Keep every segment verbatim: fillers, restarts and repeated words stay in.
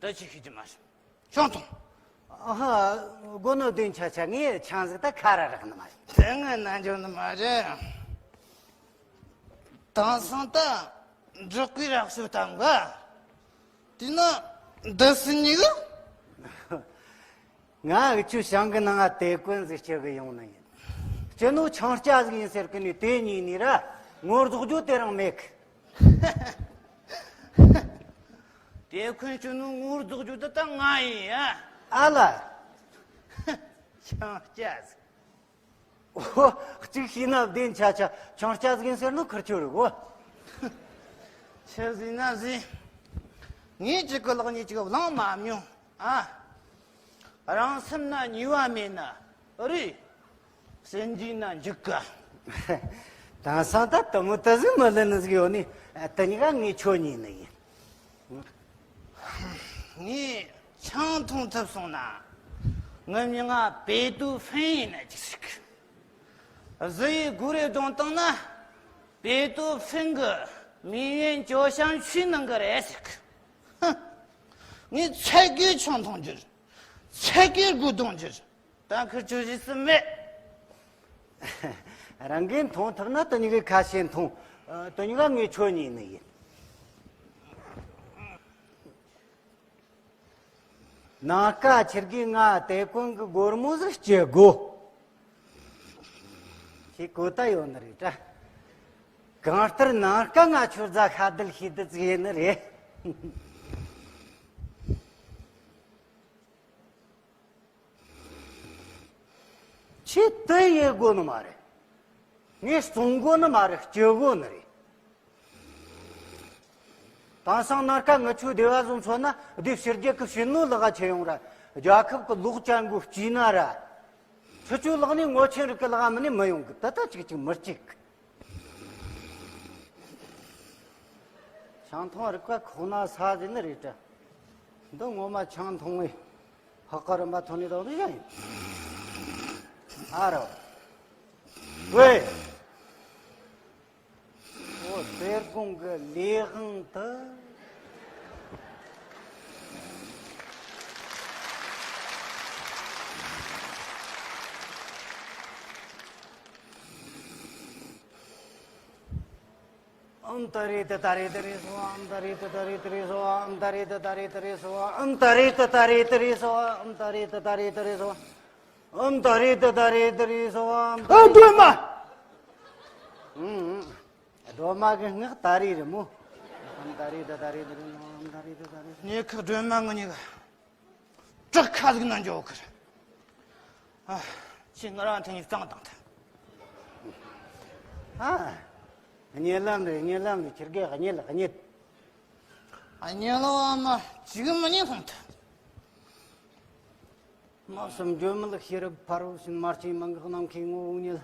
ད་ཅི་ཤེས་ཀྱི་མ་རེད། ཆང་འཐུང་། ཨ་ཧ། དགོས་ནོ་བདེན་ཆ་ཆ། ངས་ཆང་ཟིག་ད་ཁ་ར་རག་ནི་མ་རེད། དེ་ངས་ན་འཇོག་ནི་མ་རེད། དེང་སང་ད་འབྲོག་པའི་རག་ཤུ་བཏང་ག་དེ་ན་འདི་སུ་ཉིད་གི། ང་འུ་ཆོ་ཞང་གི་ནང་ང་དེ་ཀུན་ཟིག་སྐྱེ་གི་ཡོང་ནི་ཡིན། སྤྱི་ནོ་ཆང་སྐྱ་ཟིག་ཡིན་ཟེར་གི་ནི་དེ་ཉིད་ནི་ར་ངོ་རྫོགས་རྒྱུ་དེ་རང་མེད་གི། དེ་ཀུན་སྤྱི་ནོ་ངོ་རྫོགས་རྒྱུ་དེ་ད་ང་ཡིན་ཡ། ཨ་ལ། ཆང་སྐྱ་ཟིག། ཨོ། གཅིག་ཤེས་ན་བདེན་ཆ་ཆ། ཆང་སྐྱ་ཟིག་ཡིན་ཟེར་ནོ་ཁུར་ཆོ་རུ་གོ། ཆི་ཟིག་ན་ཟིག། ངས་ཅིག་གི་ལག་ནས་ཅིག་བླངས་མ་མྱོང་ཨ། རང་སེམས་ན་ཉེས་པ་མེད་ན་རེད། སེམས་ཅན་ན་འཇིགས་ག། དེང་སང་ད་དུ་མོ་ད་ཟིག་མི་ལེན་ནི་ཟིག་ཡོད་ནི། དེ་གཉིས་ཀ་ངས་ཆོ་ཉན་ནི་ཡིན། ངས་ཆང་འཐུང་ཐུབ་སོང་ན། ངའི་མིང་ང་北斗飞ཡིན་ན་ཅིག་ཟིག། གཟི་ཡི་སྒོ་རེ་བརྡུངས་བཏང་ན། 北斗飞གི་མིང་ཡོན་交响曲ནང་གི་རེད་ཟིག། ཧུ། ངས་ཚད་གི་ཆང་འཐུང་རྒྱུ་རེད། ཚད་གི་སྒོ་རྡུང་རྒྱུ་རེད། ད་ཁུར་ཆོ་ཞིག་སུ་མེད། རང་གིས་འཐུང་ཐུབ་ན་དེ་གཉིས་ཀའི་ཁ་ཤས་འཐུང་། ཨ། དེ་གཉིས་ཀ་ངས་ཆོ་ཉན་ནི་ཡིན། ནངས་ཀ་ཁྱེད་ཀྱིས་ང་དེ་ཀུན་གི་སྒོར་མོ་ཟིག་སྐྱེ་དགོ། ཁྱེད་གོ་ད་ཡོད་ནི་རེད་དྲ། གང་ལྟར་ནངས་ཀ་ང་ཁྱོད་རྫ་ཤ་དལ་ཤི་དུ་ཟིག་ཡིན་ནི་རེད། ཁྱེད་དེ་ཡེ་དགོ་ནི་མ་རེད། ངས་བཙོང་དགོ་ནི་མ་རེད། སྐྱེ་དགོ་ནི་རེད། དེང་སང་ནངས་ཀ་ངི་ཆོའི་སྡེ་བ་ཟིག་མཚོན་ན། སྡེ་ཕྱི་རྒྱལ་གི་ཕྱི་ནོ་ལག་ཆེ་ཡོང་ར། རྒྱལ་ཁབ་གི་ལོག་ཅན་གོ་སྐྱིད་ན་ར། ཁྱེད་ཆོའི་ལག་ནས་ངོ་ཆེན་རིགས་གི་ལག་མི་ནས་མི་ཡོང་གི། ད་ལྟ་ཅིག་ཅིག་མི་གཅིག་གི། ཆང་འཐུང་རིག་པ་ཁོག་ན་ཟ་ཟིན་ནི་རེད་དྲ། འདི་ངོ་མ་ཆང་འཐུང་བའི་ཧ་ཀ་རིམ་པ་ཐོན་ནི་དང་ནི་ཡང་ཡིན། ཨ་རོ། ཝེ། ཨོ། གསེར་སྒོང་གི་ལས་དབང་དུ། ཨམ་ད་རེ་ད་ད་རེ་ད་རེ་སོ། ཨམ་ད་རེ་ད་ད་རེ་ད་རེ་སོ། ཨམ་ད་རེ་ད་ད་རེ་ད་རེ་སོ། ཨམ་ད་རེ་ད་ད་རེ་ད་རེ་སོ། ཨམ་ད་རེ་ད་ད་རེ་ད་རེ་སོ། ཨམ་ད་ཨ། རེ། སྒྲོལ་མ། ཨུམ། སྒྲོལ་མ་གི་སྔགས་ད་རེ་རེད་མོ། ཨམ་ད་རེ་ད་ད་རེ་ད་རེ་སོ། ཨམ་ད་རེ་ད་ད་རེ། ཉེ་ཁག་སྒྲོལ་མ་ངུ་ཉེ་ག་བྲག་ཁ་ཟིག་ན་འཇོག་གི་རེད། ཨ། ཁྱེད་ང་རང་ཐེངས་གཙང་དང་ཐལ། ཨ། གཉིད་ལམ་རེད། གཉིད་ལམ་རེད། ཁྱེད་ཀྱིས་གཉིད་ལ་གཉིད། ཨ། གཉིད་ལོ་བ་མ་ཅིག་མི་གཉིད་སོང་ཐལ། མ་སུམ་འགྱོད་མེད་ཤེས་རབ་ཕ་རོལ་ཕྱིན། མ་སྐྱེས་མ་འགགས་ནམ་མཁའི་ངོ་བོ་ཉིད།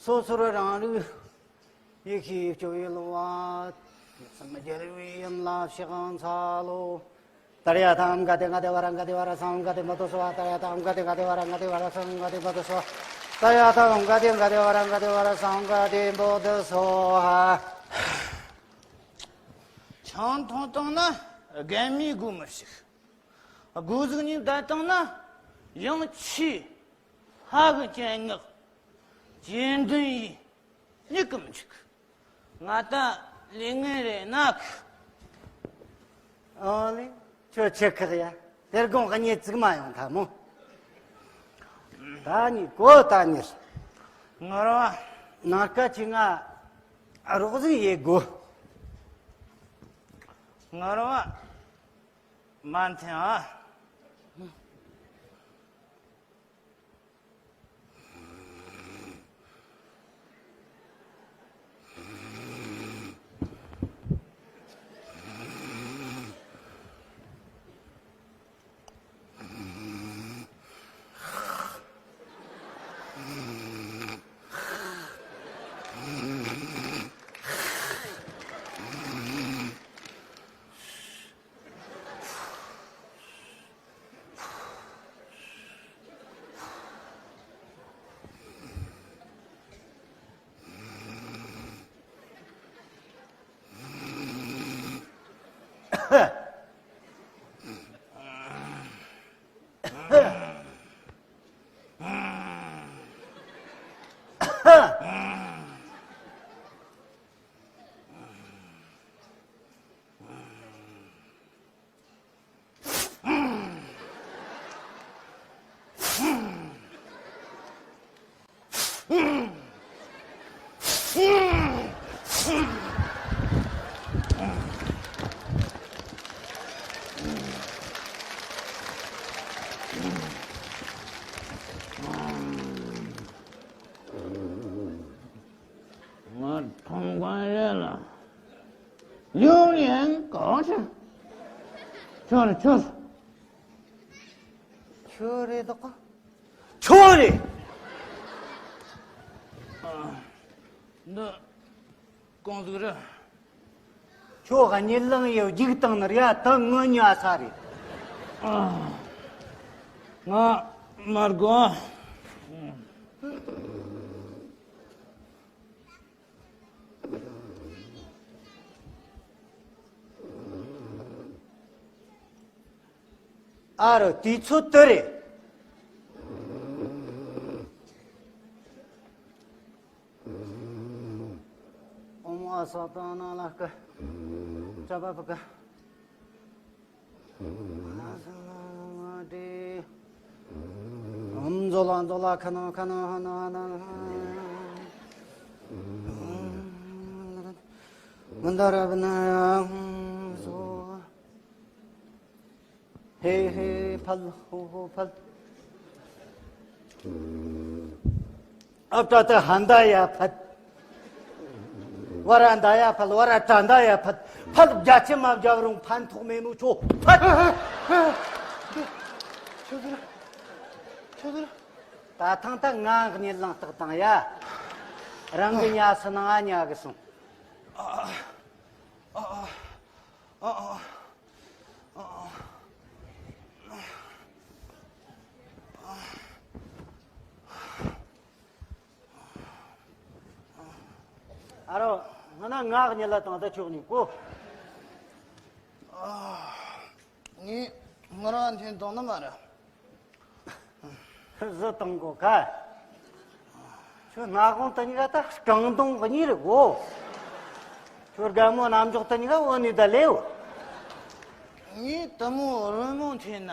སོ་སོར་རང་རིག་ཡེ་ཤེས་སྤྱོད་ཡུལ་བ། ཡིད་སེམས་རྒྱལ་བའི་ཡུམ་ལ་ཕྱག་འཚལ་ལོ། ཏདྱ་ཐཱ། ཨོཾ་ག་དེ་ག་དེ་ཝ་ར་ག་དེ་ཝ་ར་སྭ་ཧཱ་ཨོཾ་ག་དེ་བོ་དྷི་སྭཱ་ཧཱ། ཏདྱ་ཐཱ། ཨོཾ་ག་དེ་ག་དེ་ཝ་ར་ག་དེ་ཝ་ར་སྭ་ཧཱ་ཨོཾ་ག་དེ་བོ་དྷི་སྭཱ་ཧཱ། ཏདྱ་ཐཱ། ཨོཾ་ག་དེ་ག་དེ་ཝ་ར་ག་དེ་ཝ་ར་སྭ་ཧཱ་ཨོཾ་ག་དེ་བོ་དྷི་སྭཱ་ཧཱ། ཆང་འཐུང་བཏང་ན་རྒན་མོའི་སྒོ་མི་ཕྱུག། སྒོ་ཟོག་གཉིས་བསྡད་བཏང་ན་ཡང་ཆེས་ཧ་གི་སྤྱན་སྔགས་སྤྱན་ལྡན་ཡིས་མྱུ་གུ་མི་འཇིག། ང་ད་ལས་ངན་རེ་ན་གི། ཨོ་ལེ། ཁྱོད་ཆེ་ཁག་ཡ། དེར་དགོང་གཉིད་ཙིག་མ་ཡོང་ཐལ་མོ། ད་ནི་གོ་ད་ནི། ངར་བ། ནངས་ཀ་ཁྱེད་ང་རོགས་ཟིག་ཡེད་དགོ། ངར་བ། མ་འཐེན་ཨ། ཁྱོད་རེད་ཁྱོད། ཁྱོད་རེད་དོ། ཁྱོད་རེད། འདི་གང་ཟིག་རེད། ཁྱོད་གཉིད་ལམ་ཡོད་རྒྱུགས་བཏང་ནི་རེད་ཡ། ད་ངུ་ཉལ་ས་རེད། ང་མར་གོ། ཨ་རོ་དུས་ཚོད་དུ་རེད། ཨོཾ་ཨ་སོ་ཏ་ན་ལ་ཀ་ཅ་པ་པ་ཀ་ཨམ་ཛོ་ལ་ཛོ་ལ་ཁ་ན་ཁ་ན་ཧ་ན་ཧ་ན་མན་དཱ་ར་བི་ན་ཡ་སོ། ཧེ་ཧེ་ཕལ་ཧོ་ཧོ་ཕལ། ཨ་ཏ་ཏ་ཧན་ད་ཡ་ཕལ། བ་ར་ད་ཡ་ཕལ། བ་ར་ཏ་ད་ཡ་ཕལ། ཕལ་བརྒྱ་ཆ་མ་བརྒྱབ་རུང་ཕན་ཐོགས་མེད་ནོ་ཁྱོད་ཕལ། ཁྱོད་ཟེར། ཁྱོད་ཟེར། ད་ཐེངས་ད་ང་གཉིད་ལམ་རྟགས་དང་ཡ། རང་གི་ཉལ་ས་ནང་ང་ཉལ་གི་སོང་། ཨ་རོ། སྔ་ན་ངག་ཉལ་ལ་དང་ད་ཆོག་ནི་གོ། ངས་ངར་བ་འཐེན་བཏང་ནི་མ་རེད། བཟི་བཏང་གོ་ཁ། ཁྱོད་སྣ་ཁུང་དེ་གཉིས་ཀ་ད་སྐྲང་གདོང་གཉིས་རེད་གོ། ཁྱོད་རྒན་མོ་རྣམ་འཇོག་དེ་གཉིས་ཀ་འོ་ནི་ད་ལེའུ། ངས་དེ་མོ་རོལ་མོ་འཐེན་ན།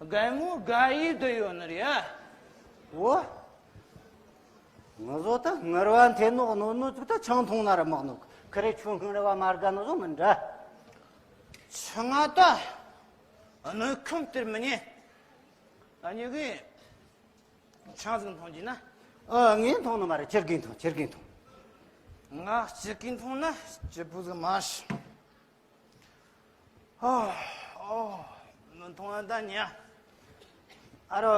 རྒན་མོ་དགའ་ཡིས་བསྡད་ཡོད་ནི་རེད་ཨ། འོ། ང་ཚོ་ད་ངར་བ་འཐེན་ནོ་གནོད་ནོ་ཅིག་ད་ཆང་འཐུང་ན་ར་མག་ནོ། ཁ་རེ་ཁྱོད་ངར་བ་མ་དགའ་ནོ་བཟོ་མི་འདྲ། ཆང་ང་ད་གནོད་ཁམས་སྟེར་མི་ཉན། ཨ་ཉི་གི་ཆང་ཟིག་འཐུང་རྒྱུ་ན། ཨ་ངས་འཐུང་ནི་མ་རེད། ཁྱེད་ཀྱིས་འཐུང་ཁྱེད་ཀྱིས་འཐུང་། ང་ཁྱེད་ཀྱིས་འཐུང་ན་སྐྱིད་པོ་ཟིག་མ་ཤི། ཨོ། ཨོ། མི་མཐོང་ད་ཉལ། ཨ་རོ།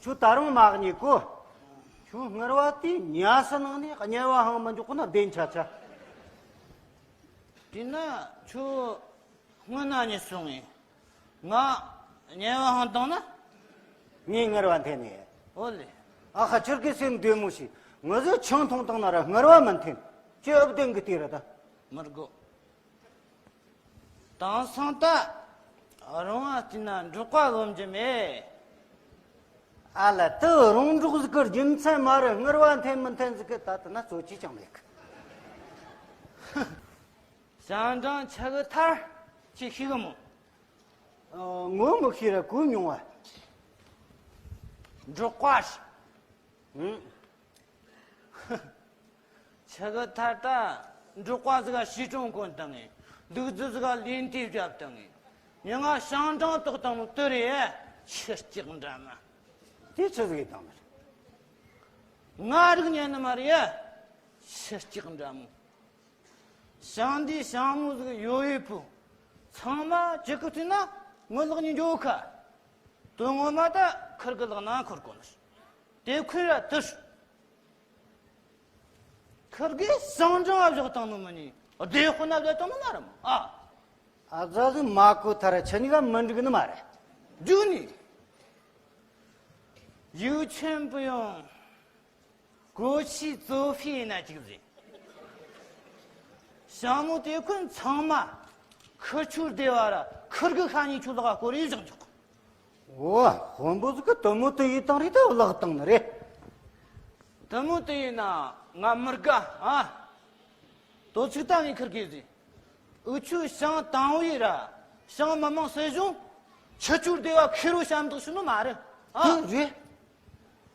ཁྱོད་ད་རུང་མ་གཉིད་གོ། ཁྱོད་ངར་བ་དེ་ཉལ་ས་ནང་ནས་དམྱལ་བ་ཧང་མི་འཇོག་གོ་ན་བདེན་ཆ་ཆ། དེས་ན་ཁྱོད་སྔོན་ན་གཉིད་སོང་ངས། ང་དམྱལ་བ་ཧང་བཏང་ན། ངས་ངར་བ་འཐེན་ནས། ཨོ་ལེ། ཨ་ཁ་ཁྱེད་ཀྱི་སེམས་བདེ་མོ་ཞིག་ང་ཚོས་ཆང་འཐུང་བཏང་ན་ར་ངར་བ་མི་འཐེན། ཁྱོད་ཨབ་བདེན་གི་དེ་ར་ད། མི་དགོས། དེང་སང་ད་རོང་བ་བལྟས་ན་འབྲོག་པ་ལོན་རྒྱུ་མེད། ཨ་ལ་དེ་རོང་འབྲོག་ཟིག་གི་རྒྱུ་མཚན་མ་རེད། ངར་བ་འཐེན་མི་འཐེན་ཟིག་གི་ད་དེ་ན་གཙོ་ཆེ་ཅང་མེད་གི། ཞང་ཀྲང་ཆི་གི་ཐར་ཅི་ཤེས་གི་མོ། ཨ། ངོ་མི་ཤེས་ར་གོ་མྱོང་བ། འབྲོག་པ་ཞིག་ཨང་། ཆི་གི་ཐར་ད་འབྲོག་པ་ཟིག་ག་ཤི་གྲོང་གོན་བཏང་ངས། ལུག་རྫི་ཟིག་ག་ལན་ཏི་བརྒྱབ་བཏང་ངས། མྱི་ང་ཞང་ཀྲང་ཏོག་བཏང་ནོ་དེ་རེད། ཁྱི་སྐྱག་འདྲ་མ། དེ་ཆི་ཟིག་ཡིན་བཏང་ནི་རེད། ང་རིག་ཉན་ནི་མ་རེད། ཁྱི་སྐྱག་འདྲ་མོ། ཞང་འདི་ཞང་མོ་ཟིག་ཡོད་ཡོད་པོ། ཚང་མ་ཅི་གི་བརྩིས་ན་ངོ་ལག་གཉིས་འཇོག་ཁ། དོན་ངོ་མ་ད་ཁུར་གི་ལག་ན་འཁོར་གོ་ནི། དེ་ཁུར་ར་དུ་ཤི། ཁུར་གི་ཞང་ཀྲང་བ་བཞག་བཏང་ནོ་མ་ནི་བདེ་དཔུང་ན་བསྡད་བཏང་ནོ་མ་རེད་མོ། ཨ། ཨ་ཛ་གི་མ་གོ་ཐ་ར་ཆ་གཉིས་ཀ་མི་འགྲིག་ནི་མ་རེད། རྒྱུག་ནི། ཡུག་ཆེན་པོ་ཡང་གོ་ཆི་ཙོ་ཕི་ཡིན་ན་ཅིག་ཟེར། ཞང་མོ་དེ་ཁོན་ཚང་མ་ཁུ་ཆུར་བདེ་བ་ར་ཁུར་གི་ཁ་ཉིན་ཆུ་ལག་སྐོར་ཡིས་བཞག་འཇོག། འོ། དཔོན་པོ་ཟིག་གི་དུ་མོ་དུ་ཡིས་བཏང་རེད་ད་བརླག་བཏང་ནི་རེད། དུ་མོ་དུ་ཡིས་ན་ང་མི་དགའ་ཨ། དོ་ཚིགས་ད་ངས་ཁུར་གི་ཟེར། འུ་ཆོའི་ཞང་དང་བོ་ཡི་ར་ཞང་མི་མང་སྲིད་གཞུང་ཁྱི་ཆུར་བདེ་བ་ཁེར་རོ་ཞབས་འདེགས་ཞུ་ནི་མ་རེད་ཨ། དེ་རེད།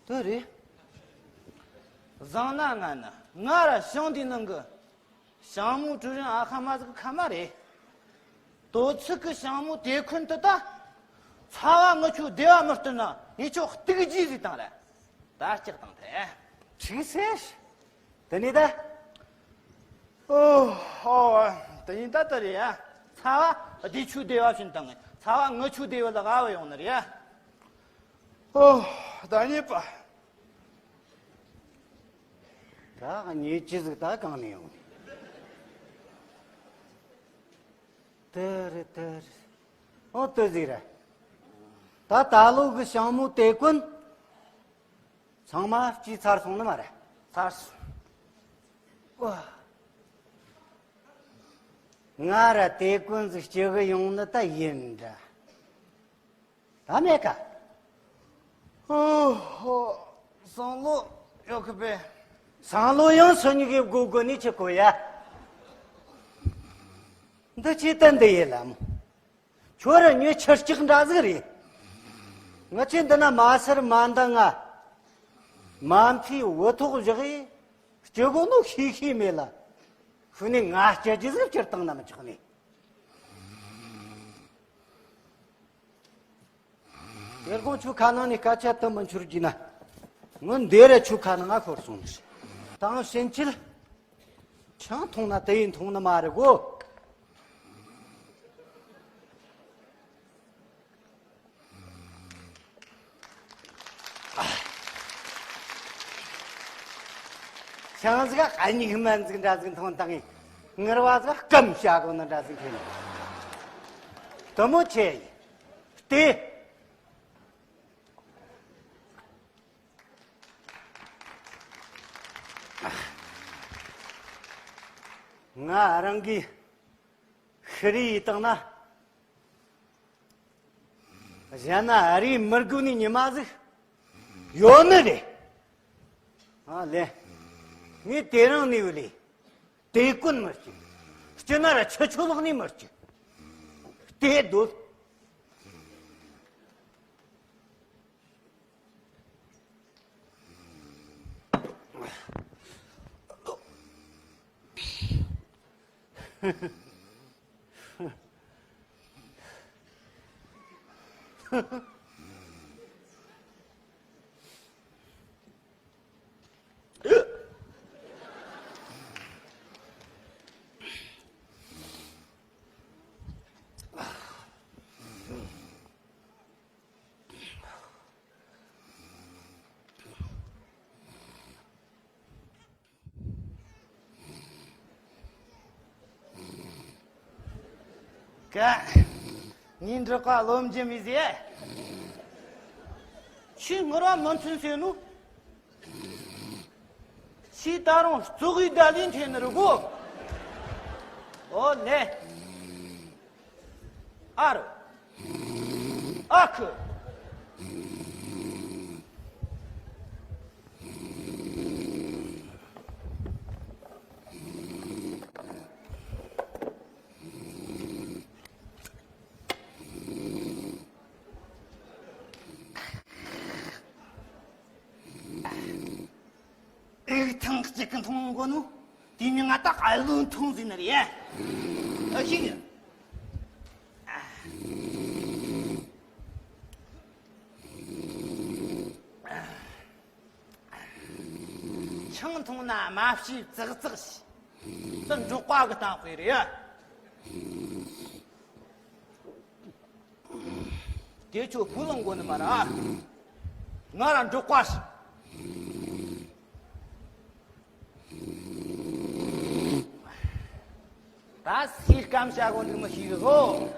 དེ་རེད། བཟང་ན་ང་ན་ང་ར་ཞང་འདི་ནང་གི་ཞང་མོ་ཀྲུའུ་རེན་ཨ་ཁ་མ་ཟིག་ཁ་མ་རེད། དོ་ཚིགས་གི་ཞང་མོ་དེ་ཁོན་དུ་ད་ཚ་བ་ངུ་ཆུ་བདེ་བ་མི་སྟེར་ན་ངས་ཁྱོད་སྟུག་རྗེས་ཟིག་བཏང་ར། ད་ལྕགས་དང་ཐལ། ཁྲིག་སེ། དེ་ནས་ད། ཨོ། ཨོ། དེ་ནས་ད་ལྟ་རེད་ཡ། ཚ་བ་བདེ་ཆུ་བདེ་བ་བྱིན་བཏང་ངས། ཚ་བ་ངུ་ཆུ་བདེ་བ་ལ་དགའ་བ་ཡོང་ནི་རེད་ཡ། ཨོ། ད་ཉེས་པ། ད་ཉེས་ཅི་ཟིག་ད་གང་ནས་ཡོང་ནི། དེ་རེད་དེ་རེད། ཨོ་དེ་ཟིག་རེད། ད་ད་ལོ་གི་ཞང་མོ་དེ་ཀུན། ཚང་མ་སྐྱེས་ཚར་སོང་ནི་མ་རེད། ཚར་སོང་། ཨོ། ང་ར་དེ་ཀུན་ཟིག་སྐྱེ་གི་ཡོང་ནི་ད་ཡིན་འདྲ། ད་མེད་ཀ། ཨོ་ཧོ། སང་ལོ་ཡོད་གི་པས། སང་ལོ་ཡང་སུ་ཉིད་ཀྱི་སྒོ་སྒོ་ནས་ཁྱི་གོ་ཡ། འདི་ཅི་ད་འདི་ཡི་ལམ། ཁྱོད་ར་ཉོས་ཆུ་ལྕགས་འདྲ་ཟིག་རེད། ང་ཆེ་འདི་ན་མ་སར་མ་འདང་ང་། མ་མཐའི་བུ་ཐོག་བཞག་ཡི། སྐྱེ་དགོས་ནོ་ཤེས་ཤེས་མེད་ལ། ཤུ་ནས་ང་སྐྱེ་རྒྱུ་ཟིག་སྤྱིར་བཏང་ན་མི་ཆོག་ནས། དེ་དགོང་ཆུ་ཁ་ནང་ནས་སྐད་ཆ་དུ་མི་འཆོར་གྱི་ན། ངོ་འདི་ར་ཆུ་ཁ་ནང་ང་ཤོར་སོང་ནས། དང་ཕྱིན་ཆད། ཆང་འཐུང་ན་དེ་ཡིན་འཐུང་ནི་མ་རེད་གོ། ཆང་ཟིག་ག་སྙིགས་མ་ཟིག་འདྲ་ཟིག་འཐུང་བཏང་ངས། ངར་བ་ཟིག་སྐམ་བྱ་གོ་ནི་འདྲ་ཟིག་འཐེན། དུ་མོ་ཆེ་ཡིན། ལྟོས། ང་རང་གི་ཤི་རི་ཡི་སྟེང་ན། གཞན་ན་ཨ་རིའི་མི་དགོས་ནི་ཉི་མ་ཟིག་ཡོད་ནི་རེད། ཨ་ལེ། ངས་དེ་རིང་ནས་བུ་ལས། དེ་ཀུན་མི་སྐྱིད། སྐྱིད་ན་ར་ཆུ་ཆུ་ལོག་ནས་མི་སྐྱིད། དེ་སྡོད། ཀ། ངའི་འབྲོག་པ་རློམ་རྒྱུ་མི་ཟེར། ཁྱོས་ངར་བ་མི་མཐུན་ཟེར་ནོ། ཁྱོས་ད་རུང་ཙོག་གི་བརྡ་ལན་འཐེན་ནི་རེད་གོ། ཨོ་ལེ། ཨ་རོ། ཨ་ཁུ། ཨེ་ཐང་གཅིག་གི་མཐོང་གོ་ནོ། དེ་ནི་ང་ད་ཨ་ལོ་མཐོང་ཟིན་ནི་རེད། ཨ་ཤི། ཆང་འཐུང་ན་མ་བྱས་ཙག་ཙག་བྱས། ད་འབྲོག་པ་གི་གཏམ་དཔེ་རེད། དེ་ཆོ་བུ་ལོང་གོ་ནི་མ་ར། ང་ར་འབྲོག་པ་ཞིག་ད་སེམས་སྐམ་བྱ་གོ་འདུག་མི་ཤེས་གི་གོ།